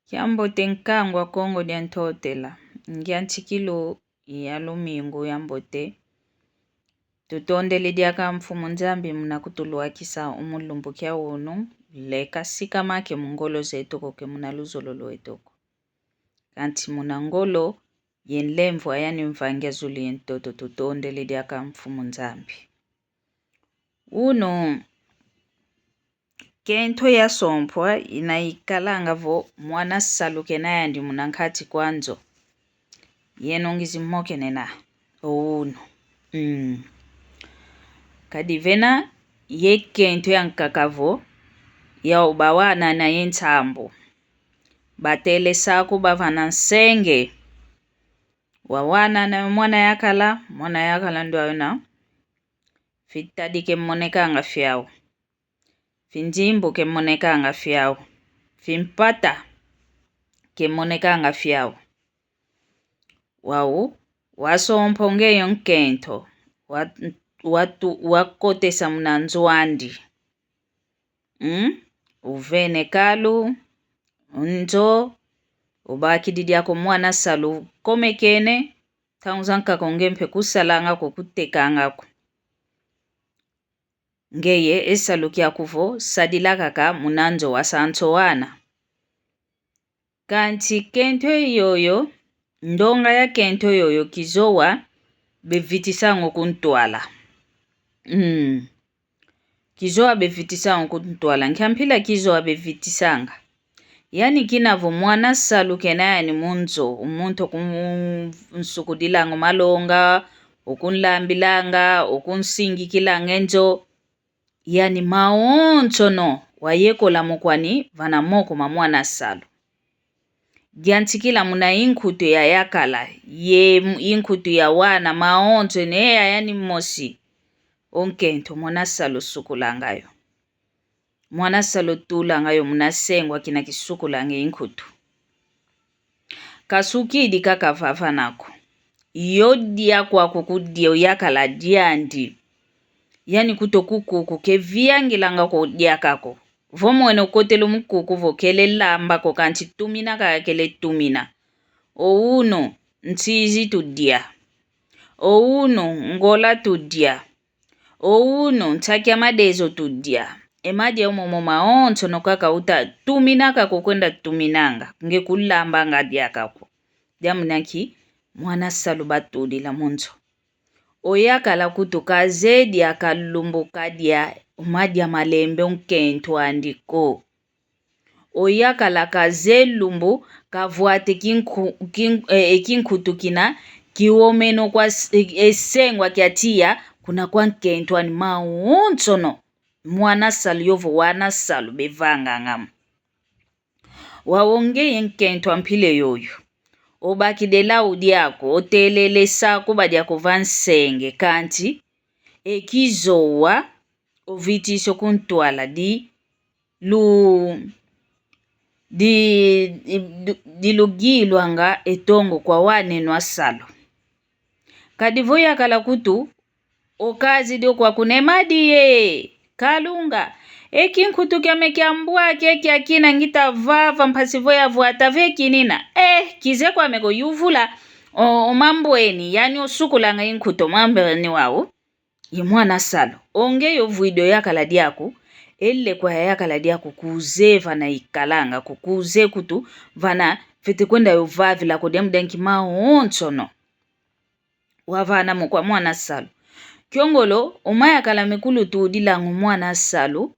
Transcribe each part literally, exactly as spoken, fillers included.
Kiambote nkangu wa Kongo dia Ntotela, ngiantikilu ya lumingu yambote. Tutondele diaka Mfumu Nzambi muna kutulwakisa mu lumbu kia unu, leka sikama ke mu ngolo zetu ko, ke muna luzolo lwetu ko, kanti muna ngolo ye nlemvo ya yani Mvangi a zulu ye ntoto. Tutondele diaka Mfumu Nzambi. Unu, nkento yasompwa ina ikalanga vo mwana salu kena yandi muna nkati kwa nzo. Yeno ngizi mokene na o unu. Mm. Kadi vena ye nkento yankaka vo, yau bawanana ye nsambu. Batele saku bavana nsenge. Wawanana mwana yakala, mwana yakala ndwa una. Fitadi ke monekanga fiau. Finzimbu ke monekanga fiau. Fimpata ke monekanga fiau. Wau wasompo nge yo nkento, wa-, watu-, wakotesa muna nzo andi. Mm? Uvene kalu, nzo, ubakidi diako mwana salu komekene, ntangu zankaka o nge mpe kusalanga ko, kutekanga ko. Ngeye e salu kiaku vo sadila kaka muna nzo wa sanso wana. Kanti nkento yoyo, ndonga ya nkento yoyo kizowa bevitisanga o ku ntwala. Mm. Kizowa bevitisanga o ku ntwala. Nkia mpila kizowa bevitisanga? Yani kina vo mwana salu kena yani mu nzo, o muntu okunsukudilanga o malonga, okunlambilanga, okunsingikilanga e nzo. Yani mawonsono wayekola mo kwani vana moko ma mwana salu. Giantikila muna inkutu ya yakala, ye m-, inkutu ya wana, mawonsono e ya yani mosi. O nkento mwana salu sukulanga yo. Mwana salu tulanga yo muna sengwa kina kisukulanga inkutu. Kasukidi kaka vava nako. Yo dia kwaku kudia o yakala diandi. Yani kuto kukuku ke viangilanga ko diaka ko. Vo mwene okotele mu kuku vo kele lamba ko kanti tumina kaka kele tumina. O unu, nsizi tudia. O unu, ngola tudia. O unu, nsaki a madezo tudia. E madia momo mawonsono kaka uta tuminaka ko kwenda tuminanga, nge kulambanga diaka ko. Diambu na nki? Mwana salu batudila mu nzo. O yakala kutu kazeye diaka lumbu kadia o madia malembe o nkento andi ko. O yakala kazeye lumbu kavwate kinku-, kin-, eh, eh, kinkutu kina kiwomeno kwa s-, eh, eh, sengwa kia tiya kuna kwa nkento ani mawonsono. Mwana salu yovo wana salu bevanganga mo. Wau ngeye nkento a mpila yoyo. Obakidila o diaku, otelele saku badia kuva nsenge, kanti e kizowa ovitisa o ku ntwala di lu-, di-, di-, dilugilwanga e tongo kwa waneno a salu. Kadi vo yakala kutu, okazidi o kwaku ne madi ye, kalunga, e kinkutu kiame kia mbwa ke kia kina ngita vava mpasi vo yavwata ve kinina. Eh, kize kwame ko yuvula o, o mambweni, yani osukulanga inkutu o mambweni wau. Ye mwana salu, o nge yo vwidi o yakala diaku, e lekwa ya yakala diaku kuze vana ikalanga ko, kuze kutu vana fwete kwenda yo vavila ko diambu dia nki mawonsono wavana mo kwa mwana salu. Kiongolo, o mayakala mikulu tudilanga o mwana salu,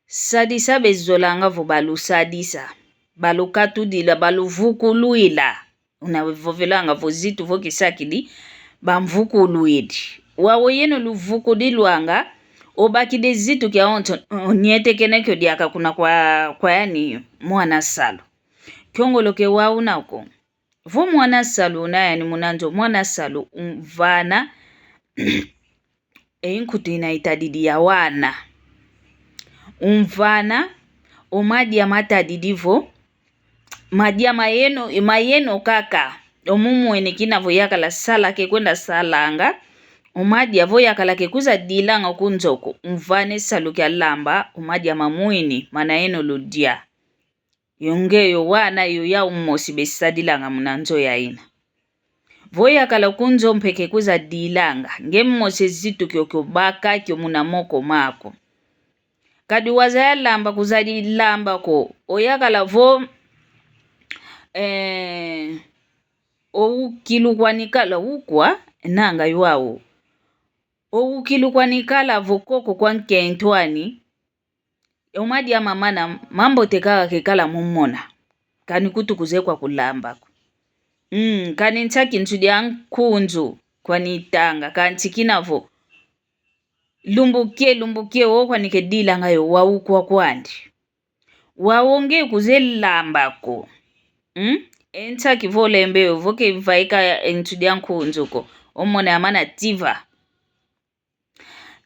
sadisa bezolanga vo balusadisa, balukatudila, baluvukulwila. Una vovelanga vo zitu vo kisakidi, bamvukulwidi. Wau yeno luvukudilwanga, obakidi zitu kiawonso, onietekene kio diaka kuna kwa, kwa yani mwana salu. Kiongolo ke wau nako. Vo mwana salu una yani muna nzo, mwana salu umvana e nkutu ina itadidi ya wana. Umvana o madia matadidi vo, madia mayeno, mayeno kaka. Omu mwene kina vo yakala sala ke kwenda salanga, o madia vo yakala ke kwiza dilanga o ku nzo ko, umvana e salu kia lamba o madia mamwini, mana yeno ludia. Yo nge yo wana yo yau mosi besadilanga muna nzo ya ina. Vo yakala ku nzo mpe ke kuzadilanga, nge mosi zitu kiokio baka kio muna moko mako. Kadi wazaya lamba kuzadi lamba ko, oyakala vo, eh, oukilukwa nikala ukwa, nanga yuau. Oukilukwa nikala vo koko kwa nkento ani, o madia mamana, mambote kaka kekala mumona. Kani kutu kuze kwa kulamba ko. Mm, kani ntia kintu dia nkunzu kwa nitanga, kanti kina vo lumbu kie, lumbu kie, o kwa nikedilanga yo, wau kwa kwandi. Wau nge kuze lamba ko. Mm? E ntia kivolembe yo, vo kevaika e ntu dia nkunzu ko. Omona yamana tiva.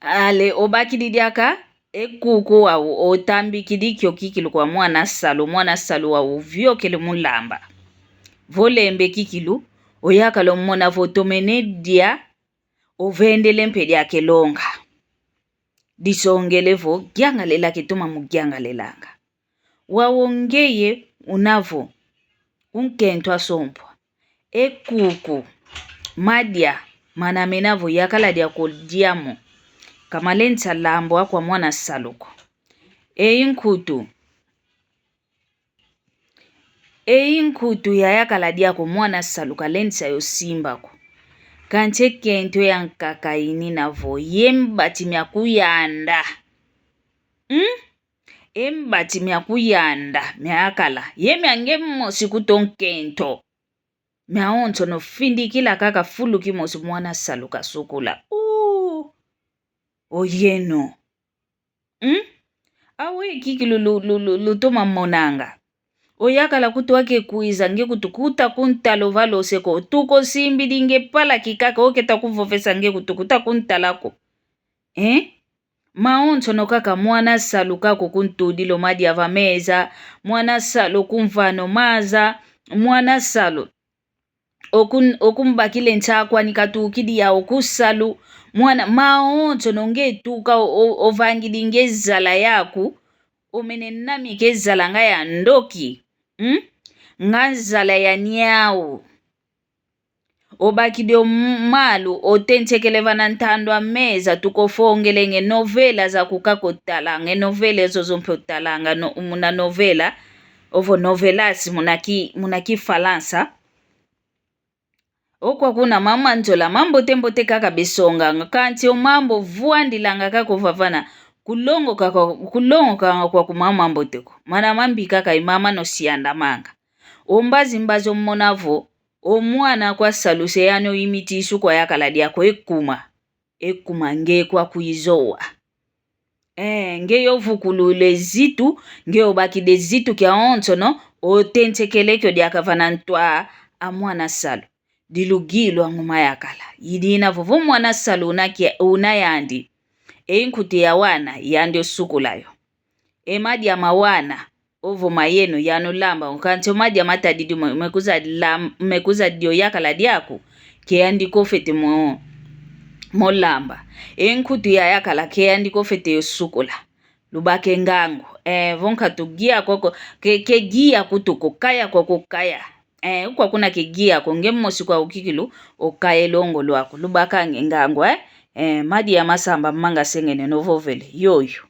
Ale, obakidi diaka, e kuku wau, otambikidi kio kikilu kwa mwana salu, mwana salu wau oviokele mu lamba. Volembe kikilu, oyakala omona vo tomene dia, ovendele mpe diaka e longa. Disongele vo, giangalela ketoma mu giangalelanga. Wau ngeye una vo, u nkento asompwa. E kuku, madia, mana mena vo yakala dia ko dia mo. Ka malentsa lambwa kwa mwana salu ko. E nkutu. E nkutu yayakala dia ko mwana salu ka lentsa yo simba ko. Kanti e nkento yankaka inina vo, ye mbati mia kuyanda. Hmm? E mbati mia kuyanda, miayakala. Ye mia nge mosi kuto nkento. Miawonsono findikila kaka fulu kimosi mwana salu kasukula. Uu! Oyeno. Hmm? Awe kikilu lu, lu, lu, lutoma monanga. Oyakala kutu ake kwiza nge kutu kuta kuntala valose ko. Tuko simbidi nge pala kikaka oketa kuvovesa nge kutu kuta kuntala ko. Eh? Mawonsono kaka mwana salu kako kuntudila o madia va meza, mwana salu okumvana o maza, mwana salu okun-, okumbakila e ntsakwa ni katukidi yau ku salu, mwana, mawonsono nge tuka o-, o-, ovangidi nge zala yaku, omene namika e zala nga ya ndoki, hmm? Nga zala ya niau. Obakidi o m-, malu, otentekele vana ntandu a meza, tuka ofongele nge novela za kuka kotalanga, e novela zozo mpe otalanga no-, muna novela, ovo novelas muna ki-, muna Kifalansa. Okwa kuna mama nzola, mambote mbote kaka besonganga, kanti o mambu ovwandilanga kaka ovavana, kulongoka kwa, kulongokanga kwaku mama mbote ko. Mana mambi kaka i mama no siandamanga. O mbazi mbazi omona vo, o mwana kwa salu se yani o imiti isuku ayakala diako e kuma. E kuma nge kwa kwizowa. Eh, nge yo vukulule zitu, nge obakide zitu kiawonsono, otentekele kio diaka vana ntwa a mwana salu. Dilugilu anguma yakala. Idina vovo mwana salu una kia-, una yandi. E nkutu ya wana, yandi osukula yo. E madia ma wana, ovo mayeno yano lamba, kanti o madia matadidi mo, mekuzadi lam-, mekuzadi oyakala diaku, ke yandi kofete mo, mo lamba. E nkutu yayakala, ke yandi kofete yo sukula. Lubaka e ngangu. Eh, vo nkatu gia kwako, ke, ke gia kutu ko, kaya kwako kaya. Eh, ukwa kuna ke gia ko, nge mosi kwa ukikilu, okaya e longo lwaku. Lubakanga e ngangu, eh. Eh, madia masamba manga sengene novovele. Yoyo.